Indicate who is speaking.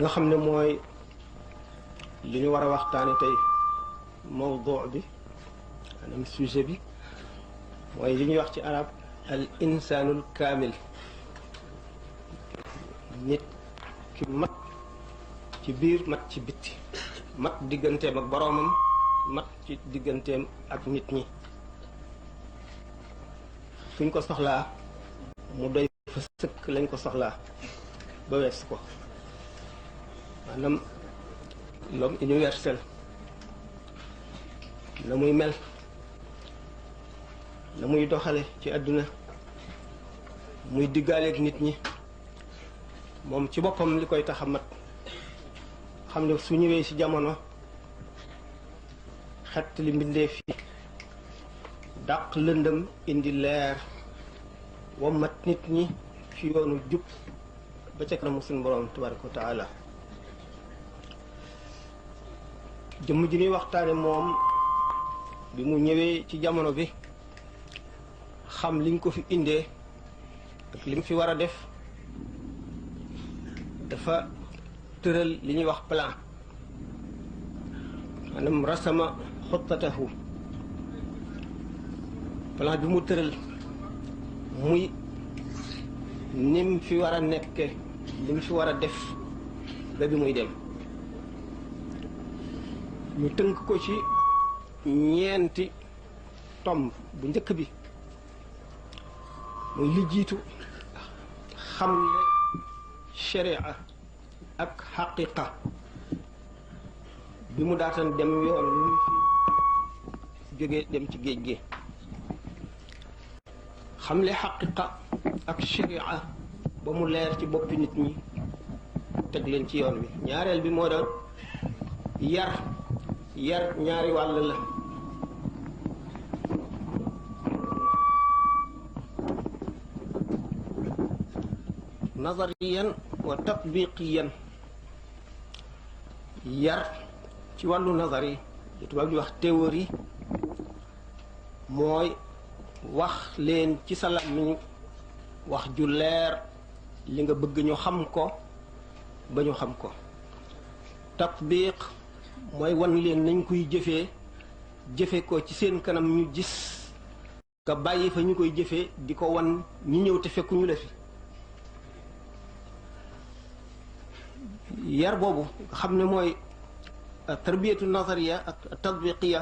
Speaker 1: nga xam ne mooy li ñu war a waxtaane tey mawduu bi maanaam sujet bi mooy li ñuy wax ci arab al insaanul kaamil, nit ki mat ci biir mat ci bitti, mat digganteem ak boroomam, mat ci digganteem ak nit ñi. suñ ko soxlaa mu doy fa sëkk lañ ko soxlaa ba wees ko, maanaam l'homme universel na muy mel, na muy doxale ci àdduna, muy diggaaleeg nit ñi, moom ci boppam li koy tax a mat xam ne su ñëwee ci jamono xett li mbindee fi dàq lëndëm indi leer wa mat nit ñi fi yoonu jub ba ca kanamu suñu borom tabaraka wa taala. jëmm ji ñuy waxtaane moom bi mu ñëwee ci jamono bi xam liñ ko fi indee ak lim fi war a def, dafa tëral li ñuy wax plan, maanaam rasama xuttatahu, plan bi mu tëral muy nim fi war a nekke, lim fi war a def ba bi muy dem. ñu tënk ko ci ñeenti tomb. bu njëkk bi muy li jiitu xamle sharia ak xaqiqa bi mu daatan dem yoon ñu fi jóge dem ci géej gi. xamle xaqiqa ak sharia ba mu leer ci boppi nit ñi, teg leen ci yoon wi. ñaareel bi moo doon yar ñaari wàll la. nazariyan wa tatbiqiyan. yar ci wàllu nazari li tubaab di wax théorie mooy wax leen ci sa làmmiñ wax ju leer li nga bëgg ñu xam ko ba ñu xam ko. tatbiq mooy wan leen nañ koy jëfe ko ci seen kanam ñu gis, nga bàyyi fa ñu koy jëfee di ko wan ñi ñëw te fekkuñu la fi. yar boobu nga xam ne mooy tarbiyatu nazariya ak tatbiqiya